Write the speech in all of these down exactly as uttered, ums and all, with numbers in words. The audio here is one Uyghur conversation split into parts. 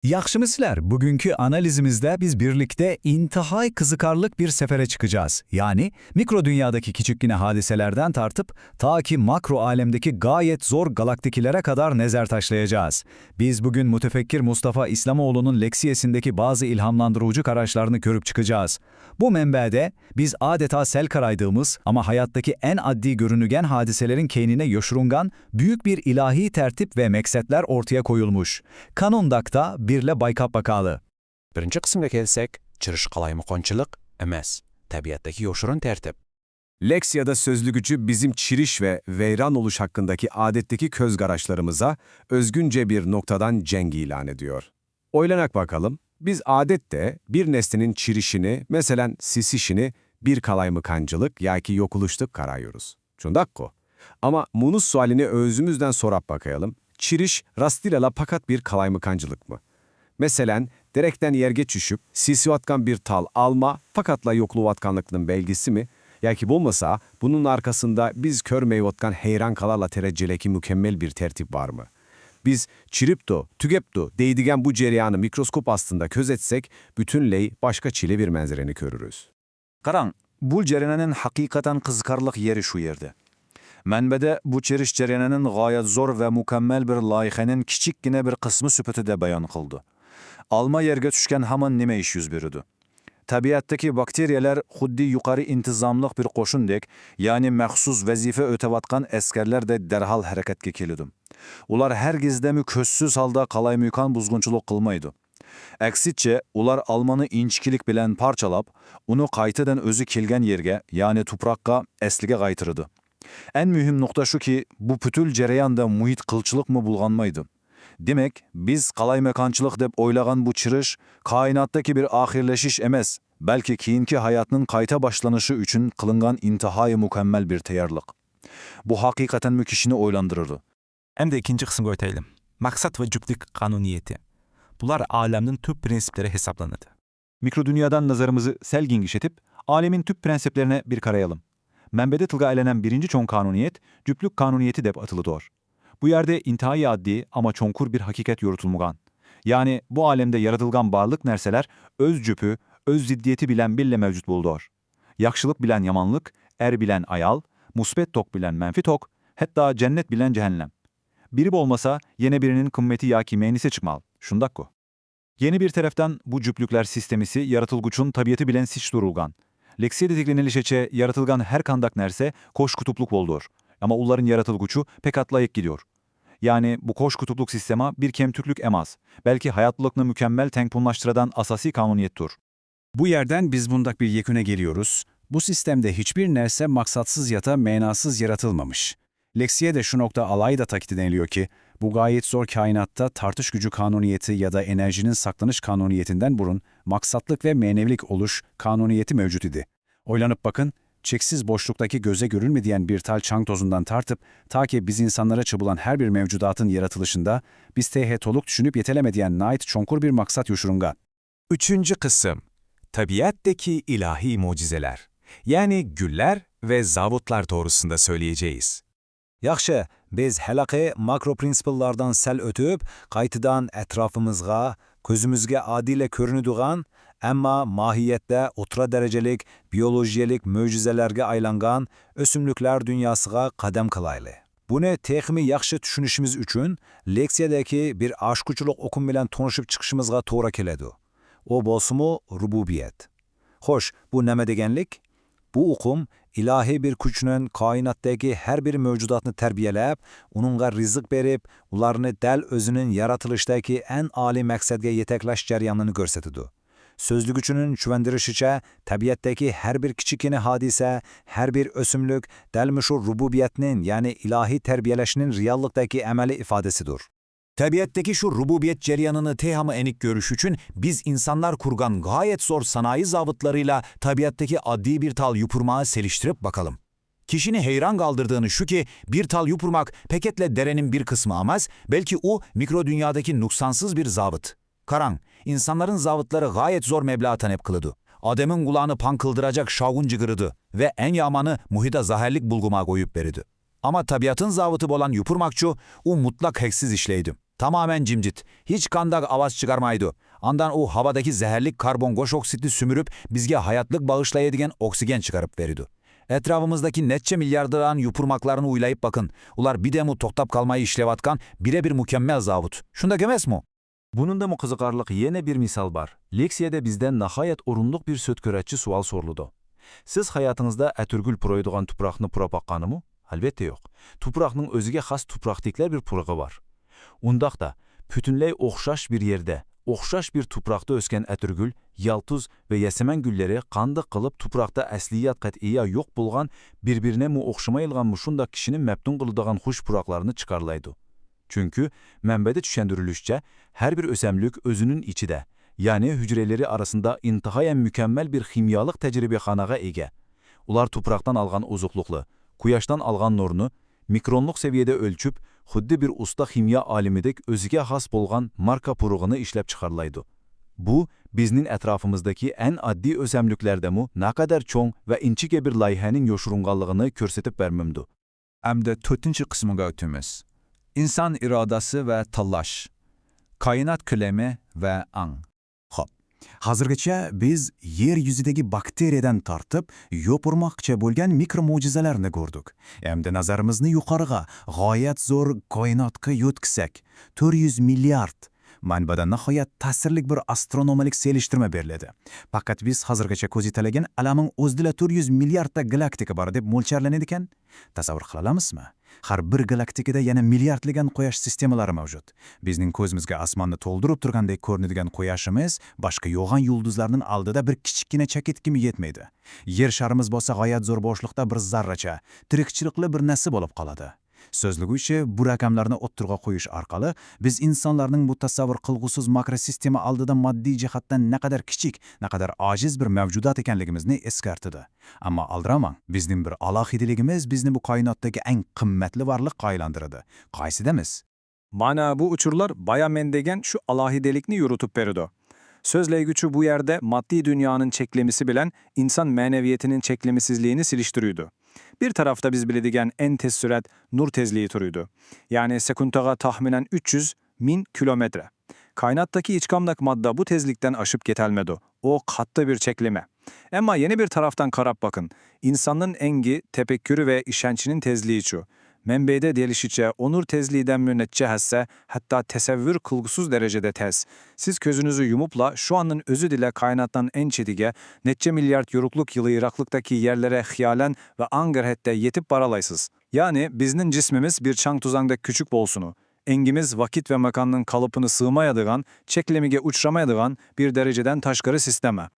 Yaxshimisiler? Bugünkü analizimizde biz birlikte intihai kızıkarlık bir sefere çıkacağız. Yani mikro dünyadaki küçükkine hadiselerden tartıp ta ki makro alemdeki gayet zor galaktikilere kadar nezer taşlayacağız. Biz bugün mütefekkir Mustafa İslamoğlu'nun leksiyesindeki bazı ilhamlandırıcı kararlarını görüp çıkacağız. Bu menbede biz adeta sel karaydığımız ama hayattaki en addi görünügen hadiselerin keynine yoşurungan büyük bir ilahi tertip ve meksetler ortaya koyulmuş. Kanondakta birle baykap bakalı. Birinchi qismga kelsak, chirish qalaymaqonchilik emas, tabiatdagi yoshirin tartib. Leksiyada sözlügücü bizim çiriş ve veyran oluş hakkındaki adetteki közgaraşlarımıza özgünce bir noktadan cenk ilan ediyor. Oylanak bakalım. Biz adette bir nesnenin çirişini, meselen sisişini bir kalaymıkancılık yaki yokuluşluk karayıyoruz. Çundakku. Ama munuz sualini özümüzden sorap bakayalım. Çiriş rastıyla la pakat bir kalaymıkancılık mı? Meselen, direkten yerge çüşüp, sisiyotkan bir tal alma fakatla yokluvatkanlıknın belgisi mi? Yaki bolmasa, bunun arkasında biz körmeyotkan heyran kalarla terecceleki mükemmel bir tertip var mı? Biz çiripto, tügepto deydigen bu cereyanı mikroskop astında közetsek, bütünley başka çile bir menzereni körürüz. Qaraň, bu jarayonning haqiqatan qiziqarli yeri shu yerda. Manbada bu chirish jarayonining g'oyat zo'r va mukammal bir loyihaning kichikkina bir qismi sifatida bayon qildi. Olma yerga tushgan hamon nima ish yuz beradi? Tabiatdagi bakteriyalar xuddi yuqori intizomliq bir qo'shindek, ya'ni maxsus vazifa o'tayotgan askarlarday darhol harakatga keladi. Ular hargizdami ko'zsiz holda qalaymaqon buzg'unchilik qilmaydi. Aksicha, ular olmani inchkilik bilan parchalab, uni qaytadan o'zi kelgan yerga, ya'ni tuproqqa, asliga qaytaradi. Eng muhim nuqta shuki, bu putul jarayonda muhit qilchilikmi bulg'anmaydi. Demak, biz qalaymaqonchilik deb o'ylagan bu chirish koinotdagi bir oxirlashish emas, balki keyingi hayotning qayta boshlanishi uchun qilingan intihoyi mukammal bir tayyorlik. Bu haqiqatan kishini o'ylantiradi. Endi ikkinchi qismga o'taylik. Maqsad va juftlik qonuniyati. Bular olamning tub prinsiplari hisoblanadi. Mikrodunyodan nazarimizni sal gengish etib, olamning tub prinsiplarini bir qarayalım. Manbada tilga aylanan birinchi cho'ng qonuniyat juftlik qonuniyati deb atılıdır. Bu yerde intihoyi oddiy, ammo cho'nqur bir haqiqat yoritılmagan. Ya'ni bu olamda yaratilgan barliq narsalar o'z jupi, o'z ziddiyati bilan birga mavjud bo'ldir. Yaxshilik bilan yomonlik, er bilan ayol, musbat tok bilan manfiy tok, hatto jannat bilan jahannam. Biri bo'lmasa, yana birining qimmati yoki ma'nisi chiqmal. Shundaq-ku. Yana bir tarafdan, bu juftliklar sistemasi yaratılguchun tabiati bilan sich durulgan. Leksiyada tiklenilishicha, yaratılgan har qandaq narsa qo'sh qutuplik bo'ldir. Ammo ularning yaratılguchi pekatlayik gidiyor. Ya'ni bu qo'sh qutuplik sistema bir kemtiklik emas, balki hayotlikni mukammal tengpunlashtiradigan asosiy qonuniyatdir. Bu yerden biz bundaq bir yeküne geliyoruz. Bu sistemde hiçbir nerse maksatsız ya da menasız yaratılmamış. Leksiyede şu nokta alayda takit ediliyor ki, bu gayet zor kainatta tartış gücü kanuniyeti ya da enerjinin saklanış kanuniyetinden burun maksatlık ve menevlik oluş kanuniyeti mevcut idi. Oylanıp bakın, çeksiz boşluktaki göze görünmeyen bir tal çang tozundan tartıp, ta ki biz insanlara çıbulan her bir mevcudatın yaratılışında biz T H toluk düşünüp yetelemediyen nait çonkur bir maksat yoşurungan. Üçüncü kısım, tabiattaki ilahi mucizeler, yani güller ve zavutlar doğrusunda söyleyeceğiz. ياخشى، بىز ھېلىقى ماكرو پرىنسىپللاردىن سەل ئۆتۈپ، قايتىدىن ئەتراپىمىزغا، كۆزىمىزگە ئاددىيلا كۆرۈنىدىغان، ئەمما ماھىيەتتە ئوتتۇرا دەرىجىلىك بىيولوگىيەلىك مۆجىزىلەرگە ئايلانغان ئۆسۈملۈكلەر دۇنياسىغا قەدەم قىلايلى. بۇنى تېخىمۇ ياخشى چۈشىنىشىمىز ئۈچۈن، لېكسىيەدىكى بىر ئاچقۇچلۇق ئۇقۇم بىلەن تونۇشۇپ چىقىشىمىزغا توغرا كېلىدۇ. ئۇ بولسىمۇ رۇبۇبىيەت. خوش، بۇ نېمە دېگەنلىك؟ بۇ ئۇقۇم ئىلاھىي بىر كۈچنىڭ كائىناتتىكى ھەر بىر مەۋجۇداتنى تەربىيەلەپ، ئۇنىڭغا رىزىق بېرىپ، ئۇلارنى دەل ئۆزىنىڭ يارىتىلىشىدىكى ئەڭ ئالىي مەقسەتكە يېتەكلەش جەريانىنى كۆرسىتىدۇ. سۆزلىگۈچىنىڭ چۈشەندۈرۈشىچە، تەبىئەتتىكى ھەر بىر كىچىككىنە ھادىسە، ھەر بىر ئۆسۈملۈك دەل مۇشۇ رۇبۇبىيەتنىڭ، يەنى ئىلاھىي تەربىيەلەشنىڭ رېئاللىقتىكى ئەمەلىي ئىپادىسىدۇر. تەبىئەتتىكى شۇ رۇبۇبىيەت جەريانىنى تېخىمۇ ئېنىق كۆرۈش ئۈچۈن، بىز ئىنسانلار قۇرغان غايەت زور سانائىي زاۋۇتلىرىلا تەبىئەتتىكى ئاددىي بىر تال يوپۇرماقنى سېلىشتۇرۇپ باقايلى. كىشىنى ھەيران قالدۇرىدىغىنى شۇكى، بىر تال يوپۇرماق پەقەتلا دەرەنىڭ بىر قىسمى ئەمەس، بەلكى ئۇ مىكرو دۇنيادىكى نۇقسانسىز بىر زاۋۇت. قاراڭ، ئىنسانلارنىڭ زاۋۇتلىرى غايەت زور مەبلەغ تەلەپ قىلىدۇ. ئادەمنىڭ قۇلىقىنى پاڭ قىلدۇراجاق شاۋقۇن چىقىرىدۇ ۋە ئەڭ يامىنى مۇھىتقا زەھەرلىك بۇلغىما قويۇپ بېرىدۇ. ئەمما تەبىئەتنىڭ زاۋۇتى بولغان يوپۇرماقچۇ، ئۇ مۇتلەق ھەقسىز ئىشلەيدۇ. تامامەن جىمجىت، ھېچقانداق ئاۋاز چىقارمايدۇ. ئاندىن ئۇ ھاۋادىكى زەھەرلىك كاربون قوش ئوكسىدنى سۈمۈرۈپ، بىزگە ھاياتلىق باغىشلايدىغان ئوكسىگېن چىقىرىپ بېرىدۇ. ئەتراپىمىزدىكى نەچچە مىلياردلىغان يوپۇرماقلارنى ئويلاپ باقىڭ، ئۇلار بىردەممۇ توختاپ قالماي ئىشلەۋاتقان بىرەر مۇكەممەل زاۋۇت. شۇنداق ئەمەسمۇ؟ بۇنىڭدىمۇ قىزىقارلىق يەنە بىر مىسال بار. لېكسىيەدە بىزدىن ناھايەت ئورۇنلۇق بىر سۆتكۈرەتچى سوئال سورىلىدۇ. سىز ھاياتىڭىزدا ئەتىرگۈل پۇرايدىغان تۇپراقنى پۇراپ باققانمۇ؟ ئەلۋەتتە يوق. تۇپراقنىڭ ئۆزىگە خاس تۇپراقتەكلەر بىر پۇرىقى بار. ئۇنداقتا، پۈتۈنلەي ئوخشاش بىر يەردە، ئوخشاش بىر تۇپراقتا ئۆسكەن ئەتىرگۈل، يالتۇز ۋە يەسەمەن گۈللىرى قانداق قىلىپ تۇپراقتا ئەسلىيات قەتئىيە يوق بولغان، بىر-بىرىنەمۇ ئوخشىمايدىغان مۇشۇنداق كىشىنى مەپتۇن قىلىدىغان خۇش پۇراقلارنى چىقارالايدۇ؟ چۈنكى مەنبەدە چۈشەندۈرۈلۈشىچە، ھەر بىر ئۆسەملىك ئۆزىنىڭ ئىچىدە، يەنى ھۈجرىلىرى ئارىسىندا ئىنتايىن مۇكەممەل بىر خىمىيەلىك تەجرىبىخانىغا ئىگە. ئۇلار تۇپراقتىن ئالغان ئوزۇقلۇقنى، قۇياشتىن ئالغان نۇرنى مىكرونلۇق سەۋىيەدە ئۆلچىپ، خۇددى بىر ئۇستا خىمىيە ئالىمىدەك ئۆزىگە خاس بولغان ماركا پۇرىقىنى ئىشلەپ چىقارالايدۇ. بۇ، بىزنىڭ ئەتراپىمىزدىكى ئەڭ ئاددىي ئۆسەملىكلەردىمۇ نەقەدەر چوڭ ۋە ئىنچىكە بىر لايىھەنىڭ يوشۇرۇنغانلىقىنى كۆرسىتىپ بەرمەمدۇ؟ ئەمدى تۆتىنچى قىسمىغا ئۆتىمىز. ئىنسان ئىرادىسى ۋە تاللاش. كائىنات كۆلىمى ۋە ئاڭ. خوپ، ھازىرغىچە بىز يەر يۈزىدىكى باكتېرىيەدىن تارتىپ يوپۇرماققىچە بولغان مىكرو مۆجىزىلەرنى كۆردۇق. ئەمدى نەزىرىمىزنى يۇقىرىغا، غايەت زور كائىناتقا يۆتكىسەك، تۆت يۈز مىليارد. مەنبەدە ناھايەت تەسىرلىك بىر ئاسترونومىيەلىك سېلىشتۇرما بېرىلدى. پەقەت بىز ھازىرغىچە كۆزىتەلىگەن ئالەمنىڭ ئۆزىدىلا تۆت يۈز مىلياردتا گالاكتىكا بار دەپ مۆلچەرلىنىدىكەن. تەسەۋۋۇر قىلالامسىزمۇ؟ ھەر بىر گالاكتىكىدا يەنە مىلياردلىغان قۇياش سىستېمىلىرى مەۋجۇت. بىزنىڭ كۆزىمىزگە ئاسماننى تولدۇرۇپ تۇرغاندەك كۆرۈنىدىغان قۇياشىمىز باشقا يوغان يۇلدۇزلارنىڭ ئالدىدا بىر كىچىككىنە چەكىتكىمۇ يەتمەيدۇ. يەر شارىمىز بولسا غايەت زور بوشلۇقتا بىر زەررىچە، تىرىكچىلىكلىك بىر نەرسە بولۇپ قالىدۇ. سۆزلىگۈچى بۇ رەقەملەرنى ئوتتۇرىغا قويۇش ئارقىلىق بىز ئىنسانلارنىڭ بۇ تەسەۋۋۇر قىلغۇسىز ماكرو سىستېما ئالدىدا ماددىي جەھەتتىن نەقەدەر كىچىك، نەقەدەر ئاجىز بىر مەۋجۇدات ئىكەنلىكىمىزنى ئەسكەرتىدۇ. ئەمما ئالدىرىماڭ، بىزنىڭ بىر ئالاھىدىلىكىمىز بىزنى بۇ كائىناتتىكى ئەڭ قىممەتلىك ۋارلىققا ئايلاندۇرىدۇ. قايسى دەيمىز؟ مانا بۇ ئۇچۇرلار بايا مەن دېگەن شۇ ئالاھىدىلىكنى يورۇتۇپ بېرىدۇ. سۆزلەيگۈچى بۇ يەردە ماددىي دۇنيانىڭ چەكلىمىسى بىلەن ئىنسان مەنىۋىيىتىنىڭ چەكلىمىسىزلىكىنى سېلىشتۇرىدۇ. بىر تەرەپتە بىز بىلىدىغان ئەڭ تېز سۈرئەت نۇر تېزلىكى تۇرىدۇ. يەنى سېكۇنتىغا تەخمىنەن ئۈچ يۈز مىڭ كىلومېتىر. كائىناتتىكى ھېچقانداق ماددا بۇ تېزلىكتىن ئاشىپ كېتەلمەيدۇ. ئۇ قاتتىق بىر چەكلىمە. ئەمما يەنە بىر تەرەپتىن قاراپ باقىڭ. ئىنساننىڭ ئەڭگى، تەپەككۇرى ۋە ئىشەنچىنىڭ تېزلىكىچۇ؟ مەنبەدە دېيىلىشىچە، ئۇ نۇر تېزلىكىدىنمۇ نەچچە ھەسسە، ھەتتا تەسەۋۋۇر قىلغۇسىز دەرىجىدە تېز. سىز كۆزىڭىزنى يۇمۇپلا، شۇ ئاننىڭ ئۆزىدىلا كائىناتنىڭ ئەڭ چېتىگە، نەچچە مىليارد يورۇقلۇق يىلى يىراقلىقتىكى يەرلەرگە خىيالەن ۋە ئاڭگىرھەتتە يېتىپ بارالايسىز. يەنى، بىزنىڭ جىسمىمىز بىر چاڭ-توزاڭدەك كىچىك بولسىمۇ، ئەڭگىمىز ۋاقىت ۋە ماكاننىڭ قالىپىنى سىغمايدىغان، چەكلىمىگە ئۇچرىمايدىغان بىر دەرىجىدىن تاشقىرى سىستېما.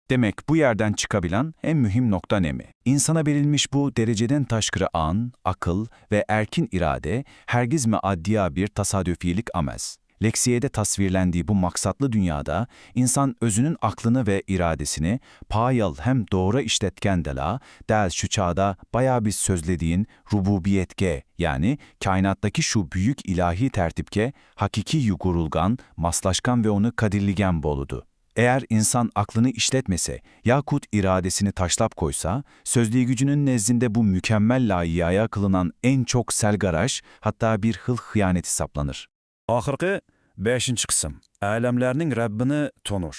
دېمەك، بۇ يەردىن چىقىدىغان ئەڭ مۇھىم نۇقتا نېمە؟ ئىنسانغا بېرىلمىش بۇ دەرىجىدىن تاشقىرى ئاڭ، ئەقىل ۋە ئەركىن ئىرادە ھەرگىزمۇ ئاددىي بىر تاسادىپىيلىك ئەمەس. لېكسىيەدە تەسۋىرلەندى بۇ مەقسەتلىك دۇنيادا ئىنسان ئۆزىنىڭ ئەقلىنى ۋە ئىرادىسىنى پائال ھەم توغرا ئىشلەتكەندىلا، دەل شۇ چاغدا بايا بىز سۆزلىدىغان رۇبۇبىيەتكە، يەنى كائىناتتىكى شۇ بۈيۈك ئىلاھىي تەرتىپكە ھەقىقىي يۇغۇرۇلغان، ماسلاشقان ۋە ئۇنى قەدىرلىگەن بولىدۇ. ئەگەر ئىنسان ئەقلىنى ئىشلەتمىسە ياكى ئىرادىسىنى تاشلاپ قويسا، سۆزلىگۈچىنىڭ نەزىرىدە بۇ مۇكەممەل لايىھە قىلىنغان ئەڭ چوڭ سەلگەرەش، ھەتتا بىر خىل خىيانەت ھېسابلىنىدۇ. ئاخىرقى، بەشىنچى قىسىم، ئالەملەرنىڭ رەببىنى تونۇش،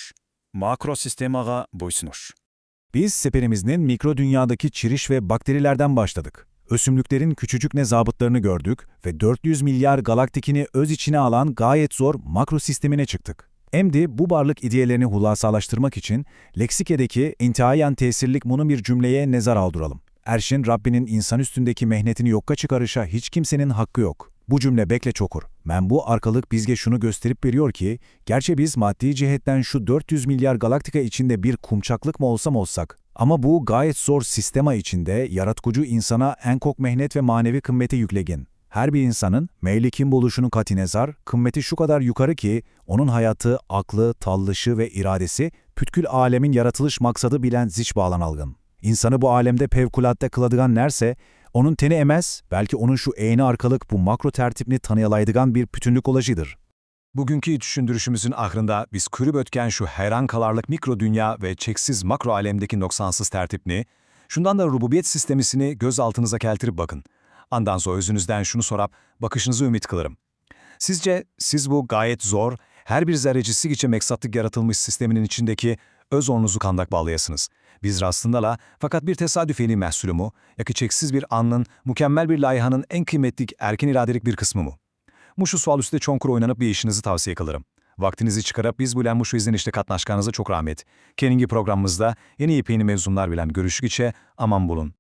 ماكرو سىستېمىغا بويسۇنۇش. Biz seferimizin mikro dünyadaki çiriş ve bakterilerden başladık. Ösümlüklerin küçücük nezabıtlarını gördük ve dört yüz milyar galaktikini öz içine alan gayet zor makro sistemine çıktık. Şimdi bu varlık ideyelerini hulasalaştırmak için leksikadaki intihayen tesirlik bunu bir cümleye nazar aldıralım. Erşin Rabbinin insan üstündeki mehnetini yokka çıkarışa hiç kimsenin hakkı yok. Bu cümle bekle çokur. Men bu arkalık bizge şunu gösterip veriyor ki, gerçi biz maddi cihetten şu dört yüz milyar galaktika içinde bir kumçaklık mı olsam olsak, ama bu gayet zor sistema içinde yaratıcı insana en çok mehnet ve manevi kımmeti yüklegen. Her bir insanın, meyli kim buluşunun katinezar, kımmeti şu kadar yukarı ki, onun hayatı, aklı, tallışı ve iradesi pütkül alemin yaratılış maksadı bilen ziç bağlanalgın. İnsanı bu alemde fevkulade kıladıgan nerse, onun teni emez, belki onun şu eyni arkalık bu makro tertipni tanıyalaydıgan bir bütünlük olajıdır. Bugünkü düşündürüşümüzün ahırında biz kürüp ötken şu hayran kalarlık mikro dünya ve çeksiz makro alemdeki noksansız tertipni, şundan da rububiyet sistemisini göz altınıza keltirip bakın. Andan sonra özünüzden şunu sorap bakışınızı ümit kılırım. سىزچە، سىز بۇ غايەت زور، ھەر بىر زەررىچىسىگىچە مەقسەتلىك يارىتىلمىش سىستېمىنىڭ ئىچىندىكى ئۆز ئورنىڭىزنى قانداق باغلىياسىڭىز؟ بىز راستىندىلا پەقەت بىر تاسادىپىيلىك مەھسۇلىمۇ ياكى چەكسىز بىر ئاننىڭ، مۇكەممەل بىر لايىھەنىڭ ئەڭ قىممەتلىك ئەركىن ئىرادىلىك بىر قىسمىمۇ؟ مۇشۇ سوئال ئۈستىدە چوڭقۇر ئويلىنىپ بېقىشىڭىزنى تەۋسىيە قىلىرىم. ۋاقتىڭىزنى چىقىرىپ بىز بىلەن مۇشۇ ئىزدىنىشتە قاتناشقانىڭىزغا چوڭ رەھمەت. كېيىنكى پروگراممىمىزدا يەنە يېپيېڭى مەۋزۇلار بىلەن كۆرۈشكىچە ئامان بولۇڭ.